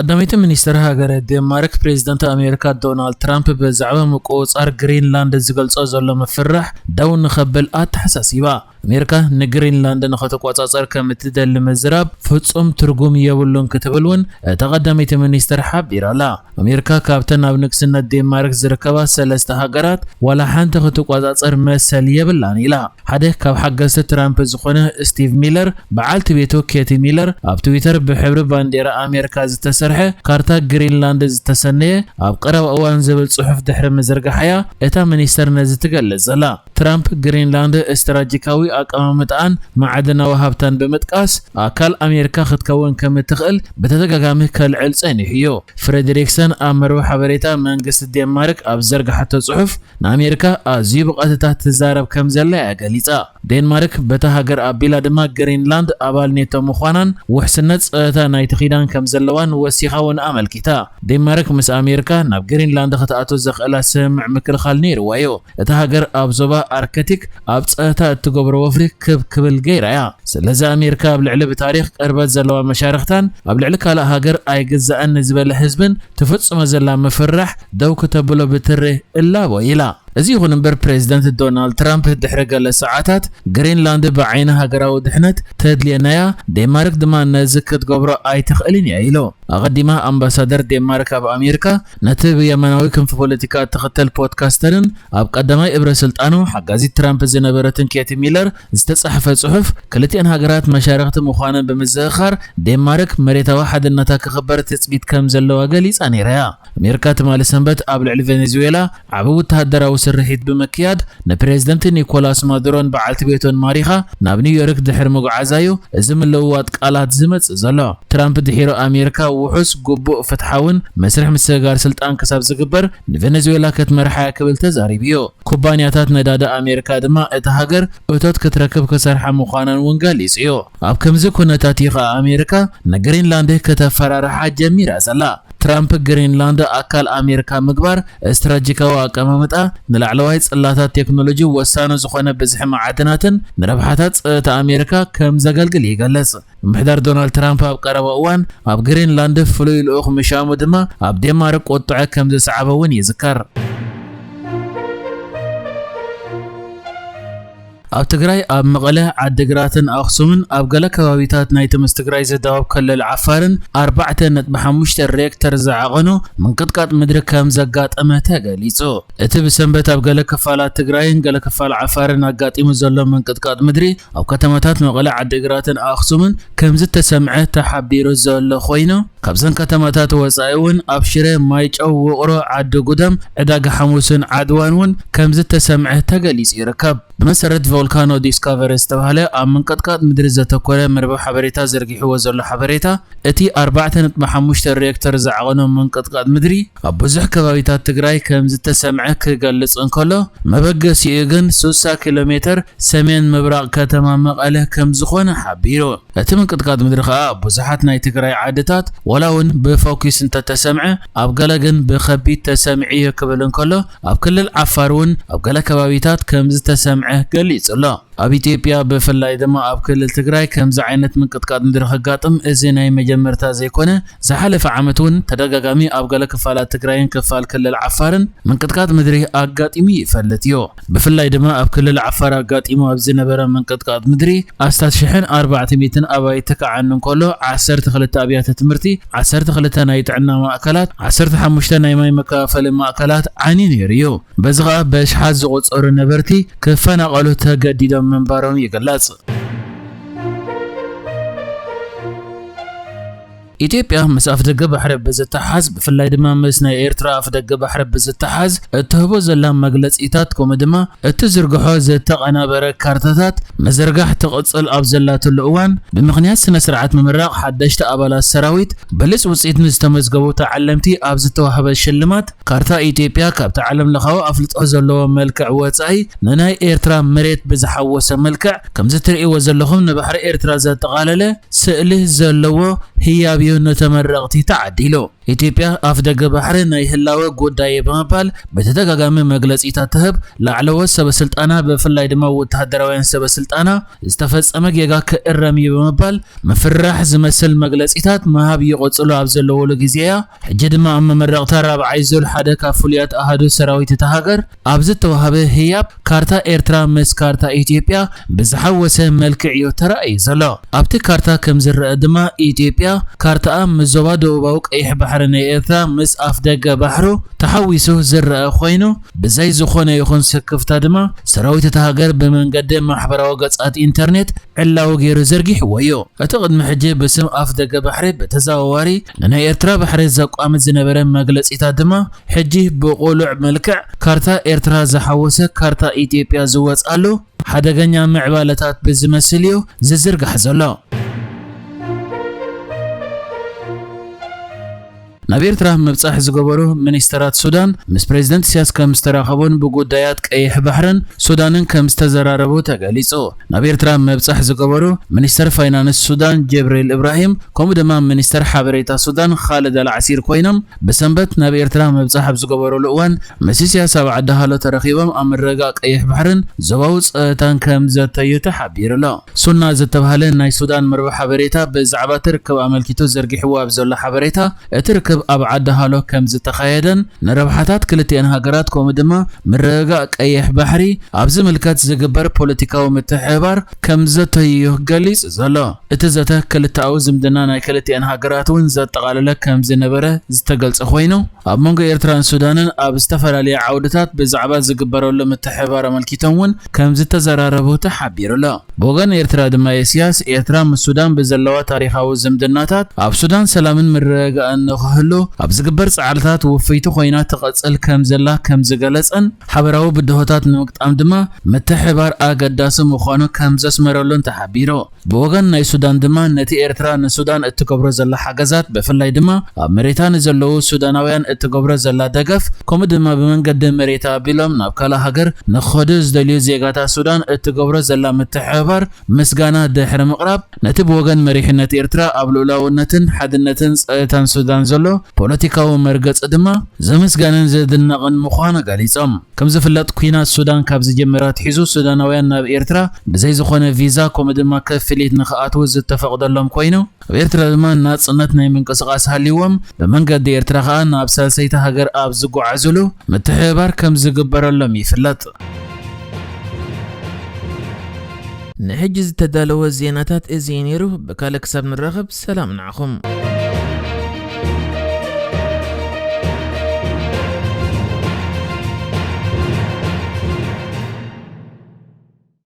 ቀዳመይቲ ሚኒስትር ሃገረ ዴንማርክ፣ ፕሬዚደንት ኣሜሪካ ዶናልድ ትራምፕ ብዛዕባ ምቁጽጻር ግሪንላንድ ዝገልጾ ዘሎ ምፍርራሕ ደው ንኸብል ኣተሓሳሲባ። ኣሜሪካ ንግሪንላንድ ንኸትቆጻጸር ከም እትደሊ ምዝራብ ፍጹም ትርጉም የብሉን ክትብል እውን እታ ቀዳመይቲ ሚኒስትር ሓቢራ ኣላ። ኣሜሪካ ካብተን ኣብ ንግስነት ዴንማርክ ዝርከባ ሰለስተ ሃገራት ዋላ ሓንቲ ክትቆጻጸር መሰል የብላን ኢላ። ሓደ ካብ ሓገዝቲ ትራምፕ ዝኾነ ስቲቭ ሚለር፣ በዓልቲ ቤቱ ኬቲ ሚለር ኣብ ትዊተር ብሕብሪ ባንዴራ ኣሜሪካ ዝተሰርሐ ካርታ ግሪንላንድ ዝተሰነየ ኣብ ቀረባ እዋን ዝብል ጽሑፍ ድሕሪ ምዝርጋሓያ እታ ሚኒስተር ነዚ ትገልጽ ዘላ። ትራምፕ ግሪንላንድ ስትራቴጂካዊ ኣቀማምጣኣን ማዕድናዊ ሃብታን ብምጥቃስ ኣካል ኣሜሪካ ክትከውን ከም እትኽእል ብተደጋጋሚ ከልዕል ጸኒሑ እዩ። ፍሬድሪክሰን ኣብ መርበብ ሓበሬታ መንግስቲ ዴንማርክ ኣብ ዘርግሓቶ ጽሑፍ ንኣሜሪካ ኣዝዩ ብቐጥታ ትዛረብ ከም ዘላ እያ ገሊጻ። ዴንማርክ በታ ሃገር ኣቢላ ድማ ግሪንላንድ ኣባል ኔቶ ምዃናን ውሕስነት ጸጥታ ናይቲ ኪዳን ከም ዘለዋን ወሲኻ እውን ኣመልኪታ። ዴንማርክ ምስ ኣሜሪካ ናብ ግሪንላንድ ክትኣቱ ዘኽእላ ስምምዕ ምክልኻል ነይርዋ እዩ። እታ ሃገር ኣብ ዞባ ኣርክቲክ ኣብ ጸጥታ እትገብሮ ወፍሪ ክብ ክብል ገይራ እያ። ስለዚ ኣሜሪካ ኣብ ልዕሊ ብታሪኽ ቅርበት ዘለዋ መሻርኽታን ኣብ ልዕሊ ካልእ ሃገር ኣይግዛእን ንዝበለ ህዝብን ትፍጽሞ ዘላ ምፍርራሕ ደው ክተብሎ ብትሪ እላቦ ኢላ። እዚ ይኹን እምበር ፕሬዚደንት ዶናልድ ትራምፕ ድሕሪ ገለ ሰዓታት ግሪንላንድ ብዓይኒ ሃገራዊ ድሕነት ተድልየናያ፣ ዴንማርክ ድማ ነዚ ክትገብሮ ኣይትኽእልን እያ ኢሉ። ኣቐዲማ ኣምባሳደር ዴንማርክ ኣብ ኣሜሪካ ነቲ ብየማናዊ ክንፊ ፖለቲካ እትኽተል ፖድካስተርን ኣብ ቀዳማይ እብረ ስልጣኑ ሓጋዚት ትራምፕ ዝነበረትን ኬቲ ሚለር ዝተጻሕፈ ጽሑፍ ክልቲኣን ሃገራት መሻርኽቲ ምዃነን ብምዝኽኻር ዴንማርክ መሬታዊ ሓድነታ ክኽበር ትጽቢት ከም ዘለዋ ገሊጻ ነይራ እያ። ኣሜሪካ ትማሊ ሰንበት ኣብ ልዕሊ ቬኔዙዌላ ዓቢ ወተሃደራዊ ስርሒት ብምክያድ ንፕሬዚደንት ኒኮላስ ማዱሮን በዓልቲ ቤቶን ማሪኻ ናብ ኒውዮርክ ድሕሪ ምጉዓዛዩ እዚ ምልውዋጥ ቃላት ዝመጽእ ዘሎ። ትራምፕ ድሒሩ ኣሜሪካ ውሑስ፣ ግቡእ፣ ፍትሓውን መስርሕ ምስግጋር ስልጣን ክሳብ ዝግበር ንቬኔዙዌላ ክትመርሓ እያ ክብል ተዛሪቡ እዩ። ኩባንያታት ነዳዲ ኣሜሪካ ድማ እታ ሃገር እቶት ክትረክብ ክሰርሓ ምዃነን እውን ገሊጹ እዩ። ኣብ ከምዚ ኩነታት እዩ ኸኣ ኣሜሪካ ንግሪንላንድ ከተፈራርሓ ጀሚራ ዘላ። ትራምፕ ግሪንላንድ ኣካል ኣሜሪካ ምግባር ስትራቴጂካዊ ኣቀማምጣ ንላዕለዋይ ጽላታት ቴክኖሎጂ ወሳኒ ዝኾነ ብዝሒ መዓድናትን ንረብሓታት ጸጥታ ኣሜሪካ ከም ዘገልግል ይገልጽ። ምምሕዳር ዶናልድ ትራምፕ ኣብ ቀረባ እዋን ኣብ ግሪንላንድ ፍሉይ ልኡኽ ምሻሙ ድማ ኣብ ዴንማርክ ቁጥዐ ከም ዘስዓበ እውን ይዝከር። ኣብ ትግራይ ኣብ መቐለ፣ ዓዲግራትን ኣኽሱምን ኣብ ገለ ከባቢታት ናይቲ ምስ ትግራይ ዝዳወብ ክልል ዓፋርን ኣርባዕተ ነጥቢ ሓሙሽተ ሬክተር ዝዓቐኖ ምንቅጥቃጥ ምድሪ ከም ዘጋጠመ ተገሊጹ። እቲ ብሰንበት ኣብ ገለ ክፋላት ትግራይን ገለ ክፋል ዓፋርን ኣጋጢሙ ዘሎ ምንቅጥቃጥ ምድሪ ኣብ ከተማታት መቐለ፣ ዓዲግራትን ኣኽሱምን ከም ዝተሰምዐ ተሓቢሩ ዘሎ ኮይኑ፣ ካብዘን ከተማታት ወጻኢ እውን ኣብ ሽረ፣ ማይጨው፣ ውቕሮ፣ ዓዲ ጉደም፣ ዕዳጋ ሓሙስን ዓድዋን እውን ከም ዝተሰምዐ ተገሊጹ ይርከብ። ብመሰረት ቮልካኖ ዲስካቨሪ ዝተባህለ ኣብ ምንቅጥቃጥ ምድሪ ዘተኮረ መርበብ ሓበሬታ ዘርጊሕዎ ዘሎ ሓበሬታ፣ እቲ ኣርባዕተ ነጥቢ ሓሙሽተ ሬክተር ዝዓቐኖ ምንቅጥቃጥ ምድሪ ኣብ ብዙሕ ከባቢታት ትግራይ ከም ዝተሰምዐ ክገልጽ እንከሎ፣ መበገሲኡ ግን ስሳ ኪሎ ሜተር ሰሜን ምብራቕ ከተማ መቐለ ከም ዝኾነ ሓቢሩ። እቲ ምንቅጥቃጥ ምድሪ ከኣ ኣብ ብዙሓት ናይ ትግራይ ዓድታት ዋላ እውን ብፎኪስ እንተተሰምዐ፣ ኣብ ገለ ግን ብኸቢድ ተሰሚዑ እዩ ክብል እንከሎ፣ ኣብ ክልል ዓፋር እውን ኣብ ገለ ከባቢታት ከም ዝተሰምዐ ገሊጹ ኣሎ። ኣብ ኢትዮጵያ ብፍላይ ድማ ኣብ ክልል ትግራይ ከምዚ ዓይነት ምንቅጥቃጥ ምድሪ ከጋጥም እዚ ናይ መጀመርታ ዘይኮነ፣ ዝሓለፈ ዓመት እውን ተደጋጋሚ ኣብ ገለ ክፋላት ትግራይን ክፋል ክልል ዓፋርን ምንቅጥቃጥ ምድሪ ኣጋጢሙ ይፈልጥ እዩ። ብፍላይ ድማ ኣብ ክልል ዓፋር ኣጋጢሙ ኣብ ዝነበረ ምንቅጥቃጥ ምድሪ ኣስታት ሽሕን ኣርባዕተ ሚእትን ኣባይቲ ክዓኑ እንከሎ፣ ዓሰርተ ክልተ ኣብያተ ትምህርቲ፣ ዓሰርተ ክልተ ናይ ጥዕና ማእከላት፣ ዓሰርተ ሓሙሽተ ናይ ማይ መከፋፈሊ ማእከላት ዓንዩ ነይሩ እዩ። በዚ ኸኣ በሽሓት ዝቑጸሩ ነበርቲ ክፈናቐሉ ተገዲዶም ምንባሮም ይግለጽ። ኢትዮጵያ ምስ ኣፍደገ ባሕሪ ብዝተሓዝ፣ ብፍላይ ድማ ምስ ናይ ኤርትራ ኣፍደገ ባሕሪ ብዝተሓዝ እትህቦ ዘላ መግለጺታት፣ ከምኡ ድማ እትዝርግሖ ዝተቐናበረ ካርታታት ምዝርጋሕ ትቕጽል ኣብ ዘላትሉ እዋን፣ ብምኽንያት ስነ ስርዓት ምምራቕ ሓደሽቲ ኣባላት ሰራዊት ብሉጽ ውጽኢት ንዝተመዝገቡ ተዓለምቲ ኣብ ዝተዋህበ ሽልማት፣ ካርታ ኢትዮጵያ ካብቲ ዓለም ለኻዊ ኣፍልጦ ዘለዎ መልክዕ ወጻኢ ንናይ ኤርትራ መሬት ብዝሓወሰ መልክዕ፣ ከምዚ ትርእይዎ ዘለኹም ንባሕሪ ኤርትራ ዘጠቓለለ ስእሊ ዘለዎ ህያብዮ ንተመረቕቲ ተዓዲሉ። ኢትዮጵያ ኣፍ ደገ ባሕሪ ናይ ህላወ ጉዳይ ብምባል ብተደጋጋሚ መግለጺታት ትህብ። ላዕለዎት ሰበ ስልጣና ብፍላይ ድማ ወተሃደራውያን ሰበ ስልጣና ዝተፈጸመ ጌጋ ክእረም እዩ ብምባል ምፍራሕ ዝመስል መግለጺታት ምሃብ ይቕጽሉ ኣብ ዘለውሉ ግዜ እያ። ሕጂ ድማ ኣብ መመረቕታ ራብዓይ ዙር ሓደ ካብ ፍሉያት ኣሃዱ ሰራዊት እታ ሃገር ኣብ ዝተዋህበ ህያብ ካርታ ኤርትራ ምስ ካርታ ኢትዮጵያ ብዝሓወሰ መልክዕ እዩ ተራእዩ ዘሎ። ኣብቲ ካርታ ከም ዝረአ ድማ ኢትዮጵያ ካርታኣ ምስ ዞባ ደቡባዊ ቀይሕ ባሕሪ ናይ ኤርትራ ምስ ኣፍ ደገ ባሕሩ ተሓዊሱ ዝረአ ኮይኑ ብዘይ ዝኾነ ይኹን ስክፍታ ድማ ሰራዊት እታ ሃገር ብመንገዲ ማሕበራዊ ገጻት ኢንተርኔት ዕላዊ ገይሩ ዘርጊሕዎ እዩ። እቲ ቅድሚ ሕጂ ብስም ኣፍ ደገ ባሕሪ ብተዘዋዋሪ ንናይ ኤርትራ ባሕሪ ዘቋምት ዝነበረ መግለጺታት ድማ ሕጂ ብቑሉዕ መልክዕ ካርታ ኤርትራ ዝሓወሰ ካርታ ኢትዮጵያ ዝወጽኣሉ ሓደገኛ ምዕባለታት ብዝመስል እዩ ዝዝርጋሕ ዘሎ። ናብ ኤርትራ ምብጻሕ ዝገበሩ ሚኒስተራት ሱዳን ምስ ፕሬዝደንት ኢሳያስ ከም ዝተራኸቡን ብጉዳያት ቀይሕ ባሕርን ሱዳንን ከም ዝተዘራረቡ ተገሊጹ። ናብ ኤርትራ ምብጻሕ ዝገበሩ ሚኒስተር ፋይናንስ ሱዳን ጀብሪል እብራሂም ከምኡ ድማ ሚኒስተር ሓበሬታ ሱዳን ኻልድ ኣልዓሲር ኮይኖም ብሰንበት ናብ ኤርትራ ምብጻሕ ኣብ ዝገበሩሉ እዋን ምስ ኢሳያስ ኣብ ዓዲ ሃሎ ተረኺቦም ኣብ ምርግጋእ ቀይሕ ባሕርን ዞባዊ ጸጥታን ከም ዘተዩ ተሓቢሩ ኣሎ። ሱና ዝተባህለ ናይ ሱዳን መርበብ ሓበሬታ ብዛዕባ እቲ ርክብ ኣመልኪቱ ዘርጊሕዎ ኣብ ዘሎ ሓበሬታ እቲ ርክብ ኣብ ዓዲ ሃሎ ከም ዝተኻየደን ንረብሓታት ክልቲአን ሃገራት ከምኡ ድማ ምርግጋእ ቀይሕ ባሕሪ ኣብ ዝምልከት ዝግበር ፖለቲካዊ ምትሕብባር ከም ዘተዩ ገሊጹ ዘሎ። እቲ ዘተ ክልተኣዊ ዝምድና ናይ ክልቲአን ሃገራት እውን ዘጠቓለለ ከም ዝነበረ ዝተገልጸ ኮይኑ ኣብ መንጎ ኤርትራን ሱዳንን ኣብ ዝተፈላለየ ዓውድታት ብዛዕባ ዝግበረሉ ምትሕብባር ኣመልኪቶም እውን ከም ዝተዘራረቡ ተሓቢሩ ኣሎ። ብወገን ኤርትራ ድማ ኢሳያስ ኤርትራ ምስ ሱዳን ብዘለዋ ታሪኻዊ ዝምድናታት ኣብ ሱዳን ሰላምን ምርግጋእን ንኽህሉ ኣብ ዝግበር ጻዕርታት ውፍይቲ ኮይና ትቐጽል ከም ዘላ ከም ዝገለጸን ሓበራዊ ብድሆታት ንምግጣም ድማ ምትሕብባር ኣገዳሲ ምዃኑ ከም ዘስመረሉን ተሓቢሩ። ብወገን ናይ ሱዳን ድማ ነቲ ኤርትራ ንሱዳን እትገብሮ ዘላ ሓገዛት ብፍላይ ድማ ኣብ መሬታ ንዘለዉ ሱዳናውያን እትገብሮ ዘላ ደገፍ ከምኡ ድማ ብመንገዲ መሬታ ኣቢሎም ናብ ካልእ ሃገር ንኽኸዱ ዝደልዩ ዜጋታት ሱዳን እትገብሮ ዘላ ምትሕብባር ምስጋና ድሕሪ ምቕራብ ነቲ ብወገን መሪሕነት ኤርትራ ኣብ ልኡላውነትን ሓድነትን ጸጥታን ሱዳን ዘሎ ፖለቲካዊ መርገጺ ድማ ዘመስጋንን ዘድነቕን ምዃኑ ገሊጾም። ከም ዝፍለጥ ኲናት ሱዳን ካብ ዝጀመረ ኣትሒዙ ሱዳናውያን ናብ ኤርትራ ብዘይ ዝኾነ ቪዛ ከምኡ ድማ ክፍሊት ንኽኣትዉ ዝተፈቕደሎም ኮይኑ ኣብ ኤርትራ ድማ ናጽነት ናይ ምንቅስቓስ ሃልይዎም ብመንገዲ ኤርትራ ኸኣ ናብ ሳልሰይቲ ሃገር ኣብ ዝጓዓዙሉ ምትሕብባር ከም ዝግበረሎም ይፍለጥ። ንሕጂ ዝተዳለወ ዜናታት እዚ እዩ ነይሩ። ብካልእ ክሳብ ንራኸብ ሰላም ንዓኹም።